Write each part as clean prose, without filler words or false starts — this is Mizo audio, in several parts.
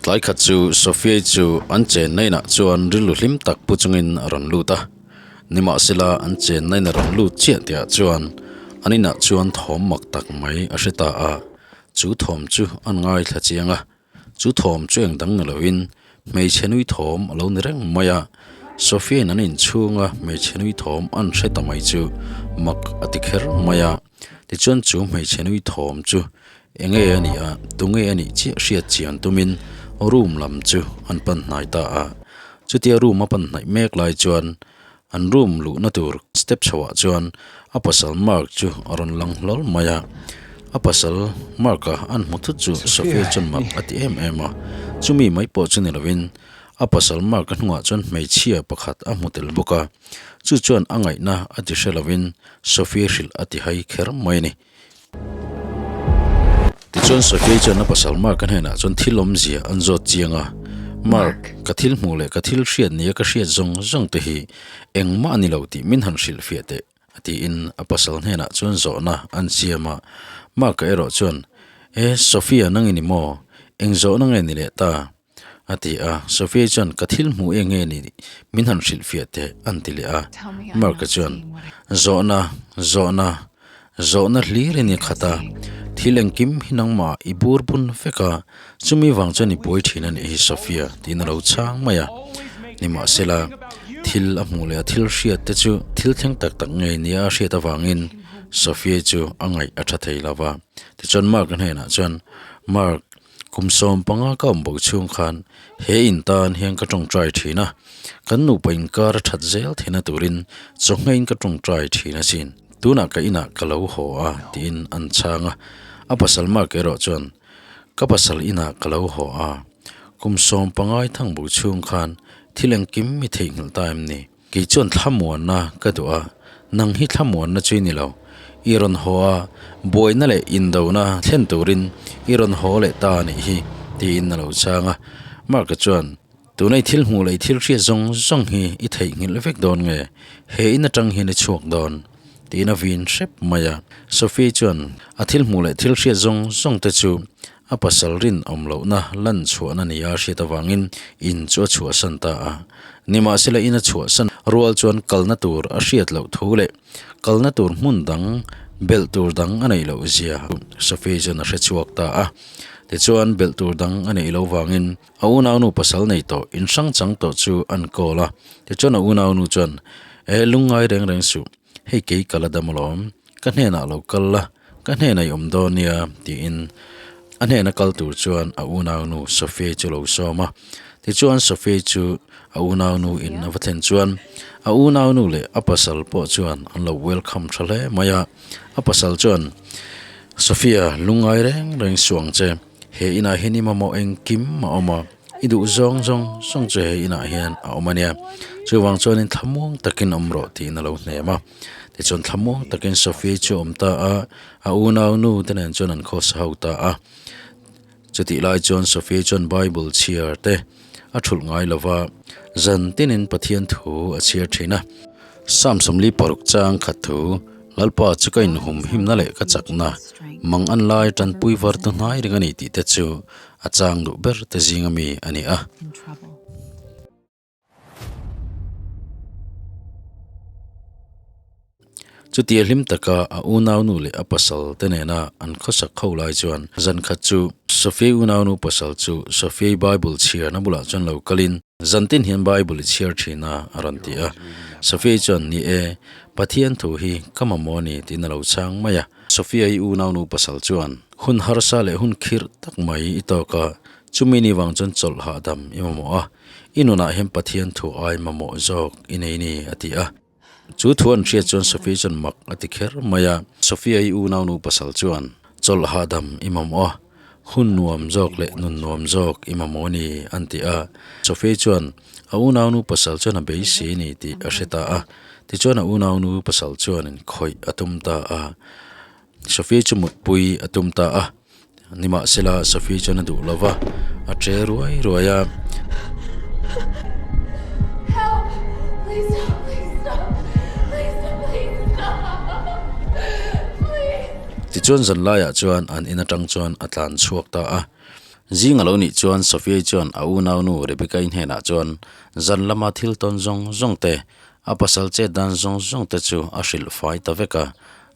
Tlai khat chu Sophia-i chu an chenna inah chuan rilru hlim tak pu chungin a rawn lut a. Nimahsela an chenna in a rawn lut chiah tihah chuan an inah chuan thawm mak tak mai a hre ta a. Chu thawm chu an ngaithla chiang a. Chu thawm chu eng dang ni lovin hmeichhe nui thawm a lo ni reng mai a. Sophia-in an inchhunga hmeichhe nui thawm an hre ta mai chu mak a ti kher mai a. Tichuan chu hmeichhe nui thawm chu enge a nih a, tunge a nih chiah hriat chian tumin room lam chu an pan hnai ta a. Chutia room a pan hnaih mek lai chuan an room luhna tur step chhoah chuan a pasal Mark chu a rawn lang hlawl mai a. A pasal Mark-a an hmu thut chu Sophia chuan mak a ti em em a. Chumi mai pawh chu ni lovin a pasal Mark-a hnungah chuan hmeichhia pakhat a hmu tel bawk a. Chu chuan a ngaihna a ti hre lovin Sophie hrilh a ti hai kher mai a ni. Tichuan Sophie chuan a pasal Mark-a hnenah chuan thil awmzia an zawt chiang a, Mark, ka thil hmuh leh ka thil hriat nia ka hriat zawng zawng te hi engmah a ni lo tih min han hrilhfiah teh, a tiin a pasal hnenah chuan zawhna an siam a. Mark-a erawh chuan, E, Sophia nang i ni maw? Eng zawhna nge ni leh ta? A ti a, Sophia chuan ka thil hmuh eng nge ni min han hrilhfiah teh an ti leh a. Mark-a chuan, Zawhna, zawhna, zawhna hlir in i khat a, thil engkim hi nangmah i bur bun vek a, chumi vang chuan i buai thin a nih hi Sophia tiin a lo chhang mai a. Nimahsela, thil a hmuh leh a thil hriat te chu thil thleng tak tak ngei nia a hriat avangin Sophia chu a ngaih a tha thei lo va. Tichuan Mark-a hnenah chuan, Mark, Kum 15 ka awm bo chhung khan he in tan hian ka tawngtai thin a, kan nupa inkar a that zel theihna turin chawhngeiin ka tawngtai thin asin. Tunah ka inah ka lo haw a tiin an chhang a, a pasal Mark erawh chuan ka pasal inah ka lo haw a, kum 15 i thang bo chhung khan thil engkim i theihnghilh ta em ni? Kei chuan thlamuanna ka duh a, nang hi thlamuanna chu i ni lo. I rawn haw a, buaina leh indona thlen turin i rawn haw leh ta a nih hi, tiin a lo chhang a. Mark-a chuan, Tuna i thil hmuh leh i thil hriat zawng zawng hi i theihnghilh vek dawn nge? He in atang hian i chhuak dawn? tiin a vin hrep mai a. Sophie chuan a thil hmuh leh thil hriat zawng zawng te chu A pasal rinawm lohna lan chhuahna nia a hriat avangin in chu a chhuahsan ta a. Nimahsela in a chhuahsan rual chuan kalna tur a hriat loh thu leh kalna tur hmun dang belh tur dang a neih loh zia Sophie chuan a hre chhuak ta a. Tichuan belh tur dang a neih loh vangin a unaunu pasal nei tawh in hrang chang tawh chu an call a. Tichuan a unaunu chuan, E lungngai reng reng suh, hei kei ka la dam alawm, ka hnenah lo kal la, Ka hnenah i awm dawn nia, tiin a hnena kal tur chuan a unaunu Sophia chu lo sawm a. Tichuan Sophia chu a unaunu in a va thlen chuan a unaunu leh a pasal pawh chuan an lo welcome tha hle mai a. A pasal chuan, Sophia, lungngai reng reng suh ang che. He inah hian i mamawh engkim a awm a, i duh zawng zawng zawng chu he inah hian a awm a nia. Chuvang chuanin thlamuang takin awm rawh, tiin a lo hnem a. Tichuan thlamuang takin Sophie chu a awm ta a, a unau nu te nen chuan an khawsa ho ta a. Chutih lai chuan Sophie chuan Bible chhiar te a thulh ngai lo va, zan tinin Pathian thu a chhiar thin a. Psalm 46 chang khat thu, Lalpa chu ka inhumhimna leh ka chakna, mang an lai tanpui var tu hnai reng a ni tih te chu a chang duh ber te zinga mi a ni a. Chutia hlim taka a unaunu leh a pasal te nena an khawsak ho lai chuan zan khat chu Sophie unaunu pasal chu Sophie Bible chhiarna bulah chuan lo kalin zan tin hian Bible i chhiar thin a a rawn ti a. Sophie chuan ni e, Pathian thu hi ka mamawh a ni tiin a lo chhang mai a. Sophia i unaunu pasal chuan hun harsa leh hun khirh tak mai i tawk a, chumi ni vang chuan chawlh hahdam i mamawh a. I nunah hian Pathian thu ai mamawh zawk i nei ni, a ti a. Chu thu an hriat chuan Sophie chuan mak a ti kher mai a. Sophia i unaunu pasal chuan, Chawlh hahdam i mamawh a, hun nuam zawk leh nun nuam zawk i mamawh a ni, an ti a. Sophie chuan a unaunu pasal chuan a beisei ni tih a hre ta a. Tichuan a unaunu pasal chuanin khawih a tum ta a. Sophie chu mutpui a tum ta a, nimahsela Sophie chuan a duh lo va, a che ruai ruai a. Tichuan zanlaiah chuan an in atang chuan a tlan chhuak ta a. Zing a lo nih chuan Sophia-i chuan a unaunu Rebecca-i hnenah chuan zan lama thil tawn zawng zawng te, a pasal chet dan zawng zawng te chu a hrilh fai ta vek a.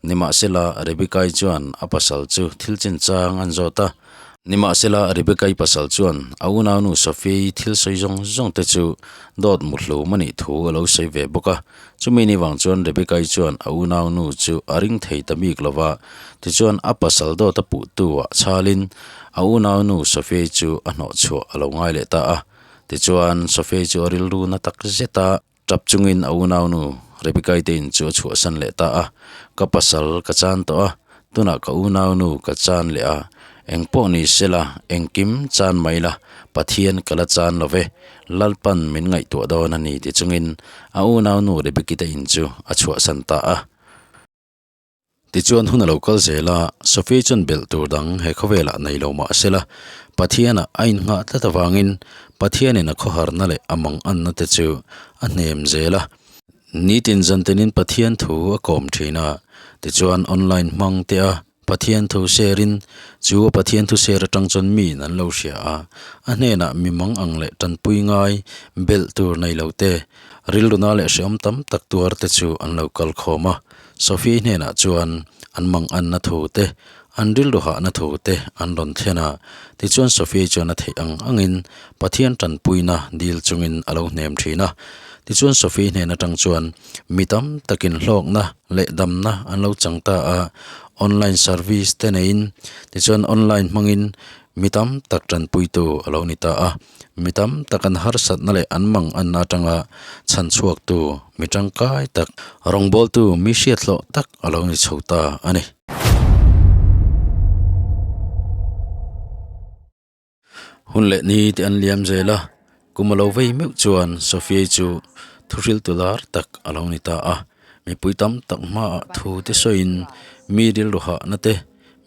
Nimahsela, Rebecca-i chuan a pasal chu thil chinchang an zawt a. Nimahsela, Rebecca-i pasal chuan a unaunu Sophia-i thil sawi zawng zawng te chu dawt muhlum a nih thu a lo sawi ve bawk a. Chumi ni vang chuan Rebecca-i chuan a unaunu chu a ring thei ta bik lo va, tichuan a pasal dawt a puhtu ah chhalin a unaunu Sophia-i chu a hnawhchhuah a lo ngai leh ta a. Tichuan Sophia-i chu a rilru na tak zet a, tap chungin a unaunu Rebecca-i te in chu a chhuahsan leh ta a, Ka pasal ka chan tawh a, tunah ka unaunu ka chan leh a, engpawh ni sela engkim chan mai la, Pathian ka la chan lo ve, Lalpan min ngaihtuah dawn a ni ti chungin a unaunu Rebeki te in chu a chhuahsan ta a. Tichuan hun a lo kal zel a, Sophie chuan belh tur dang he khawvelah nei lo mah sela, Pathianah a innghah tlat avangin Pathianin a khawharna leh a manganna te chu a hnem zel a. Nitin zantenin Pathian thu a kawm thin a, tichuan online hmang te a Pathian thu serin chu a Pathian thu ser atang chuan miin an lo hria a, a hnenah mi mang ang leh tanpui ngai belh tur nei lo te, rilruna leh hrehawm tam tak tuar te chu an lo kal khawm a. Sophie hnenah chuan an mang anna thu te, an rilru hahna thu te an rawn thlen a, tichuan Sophie chuan a theih ang angin Pathian tanpuina dil chungin a lo hnem thin a. Tichuan Sophie hnen atang chuan Mi tam takin hlawkna leh damna an lo chang ta a, online service te neiin tichuan online hmangin mi tam tak tanpuitu a lo ni ta a. Mi tam tak an harsatna leh an mang anna atanga chhan chhuaktu mi tangkai tak, rawngbawltu mi hriathlawh tak a lo ni chho ta a ni. Hun leh ni te an liam zel a, kum a lo vei meuh chuan Sophia-i chu thuhriltu lar tak a lo ni ta a. Mipui tam tak hmaah thu te sawiin mi rilru hahna te,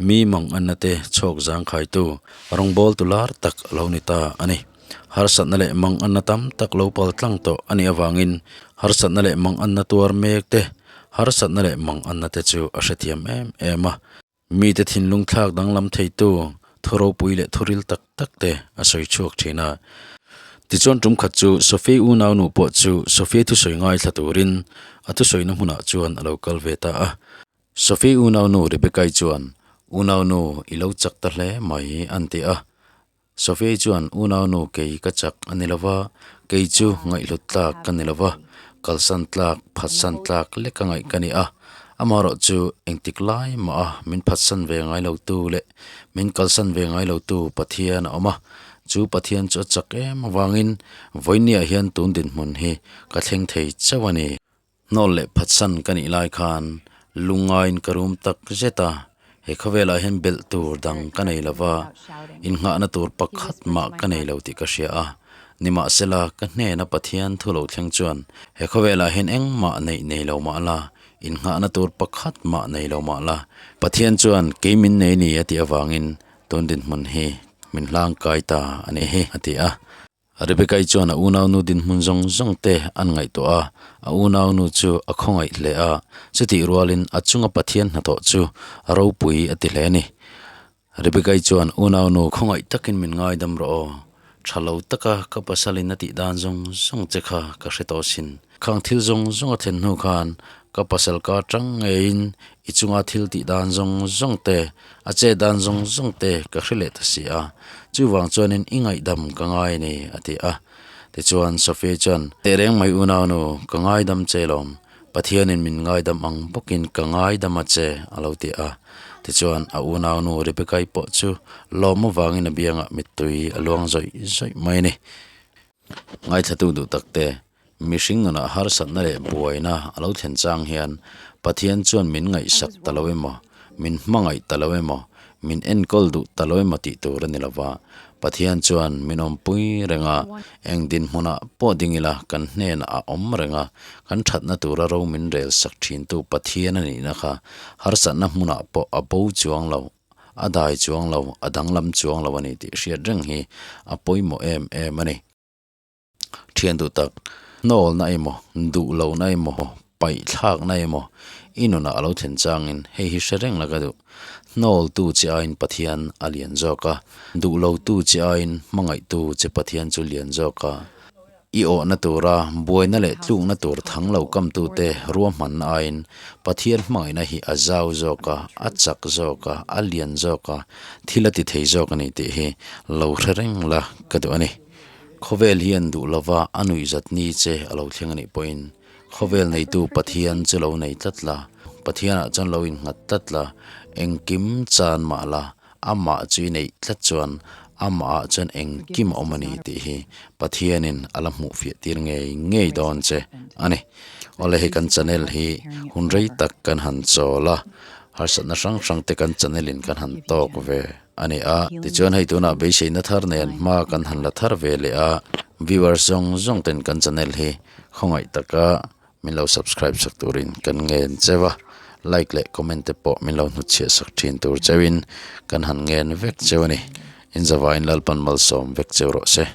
mi manganna te chhawk zangkhaitu rawngbawltu lar tak a lo ni ta a ni. Harsatna leh manganna tam tak lo pal tlang tawh a nih avangin harsatna leh manganna tuar mek te, harsatna leh manganna te chu a hrethiam em em a. Mite thinlung thlak danglam theitu thu ropui leh thu ril tak tak te a sawi chhuak thin a. Tichuan tum khat chu Sophie unaunu pawh chu Sophie thusawi ngaithla turin a thusawina hmunah chuan a lo kal ve ta a. Sophie unaunu Rebecca-i chuan, Unaunu, i lo chak ta hle mai, an ti a. Sophie chuan, Unaunu, kei ka chak a ni lo va, kei chu ngaihhlut tlak ka ni lo va, kalsan tlak, phatsan tlak lek a ngaih ka ni a. Amaherawh chu engtik lai mah a min phatsan ve ngai lo tu leh min kalsan ve ngai lo tu Pathian a awm a, chu Pathian chu a chak em avangin vawinia hian tun dinhmun hi ka thleng thei chauh a ni. Hnawl leh phatsan ka nih lai khan lungngaiin ka rum tak zet a, he khawvelah hian belh tur dang ka nei lo va, innghahna tur pakhat mah ka nei lo tih ka hria a. Nimahsela, ka hnena Pathian thu lo thleng chuan he khawvelah hian engmah neih nei lo mah la, innghahna tur pakhat mah nei lo mah la, Pathian chuan kei min nei ni a tih avangin tun dinhmun hi min hlangkai ta a nih hi, a ti a. Rebecca-i chuan a unaunu dinhmun zawng zawng te an ngaihtuah a, a unaunu chu a khawngaih hle a, chutih rualin a chunga Pathian hnathawh chu a ropui a ti hle a ni. Rebecca-i chuan unaunu khawngaih takin min ngaidam rawh aw, tha lo taka ka pasalin a tih dan zawng zawng che kha ka hre tawh sin. Khang thil zawng zawng a thlen hnu khan ka pasal ka tang ngeiin i chunga thil tih dan zawng zawng te, a che dan zawng zawng te ka hre leh ta si a, chuvang chuanin i ngaihdam ka ngai a ni, a ti a. Tichuan Sophia chuan, Tehreng mai unaunu, ka ngaidam che lawm, Pathianin min ngaidam ang bawkin ka ngaidam a che, a lo ti a. Tichuan a unaunu Rebecca-i pawh chu lawm avangin a biangah mittui a luang zawih zawih mai a ni. Ngaithlatu duh takte, mihring nunah harsatna leh buaina a lo thlen chang hian Pathian chuan min ngaihsak ta lo emaw, min hmangaih ta lo emaw, min enkawl duh ta lo emaw tih tur a ni lo va. Pathian chuan min awmpui reng a, eng dinhmunah pawh ding ila kan hnenah a awm reng a, kan thatna tura ro min rel sak thintu Pathian a nihna kha harsatna hmunah pawh a bo chuang lo. A dai chuang lo, a danglam chuang lo a ni tih hriat reng hi a pawimawh em em a ni. Thian duh tak, hnawlna emaw, duh lohna emaw, paihthlakna emaw, I nunah a lo thlen changin hei hi hre reng la ka duh. Hnawltu che aiin Pathian a lian zawk a, duhlotu che aiin hmangaihtu che Pathian chu lian zawk a. I awhna tura buaina leh tlukna tur thang lo kamtute ruahmanna aiin Pathian hmangaihna hi a zau zawk a, a chak zawk a, a lian zawk a, thil a ti thei zawk a ni tih hi lo hre reng la ka duh a ni. Khawvel hian duh lova a nuihzat ni che a lo thleng a nih pawhin Khawvel neitu Pathian chu lo nei tlat la, Pathianah chuan lo innghat tlat la, engkim chan mah la, amah chu i neih tlat chuan amahah chuan engkim a awm a ni tih hi Pathianin a la hmuh fiah tir ngei ngei dawn che a ni. Awle hei kan channel hi hun rei tak kan han chawl a, harsatna hrang hrang te kan channel in kan han tawk ve a ni a, tichuan hei tunah beiseina thar nen hma kan han la thar ve leh a, viewers zawng zawng ten kan channel hi Khawngaih taka min lo subscribe sak turin kan ngen cheu a, like leh comment te pawh min lo hnutchhiah sak thin tur cheuin kan han ngen vek cheu a ni. Inzavain Lalpan malsawm vek cheu rawh se.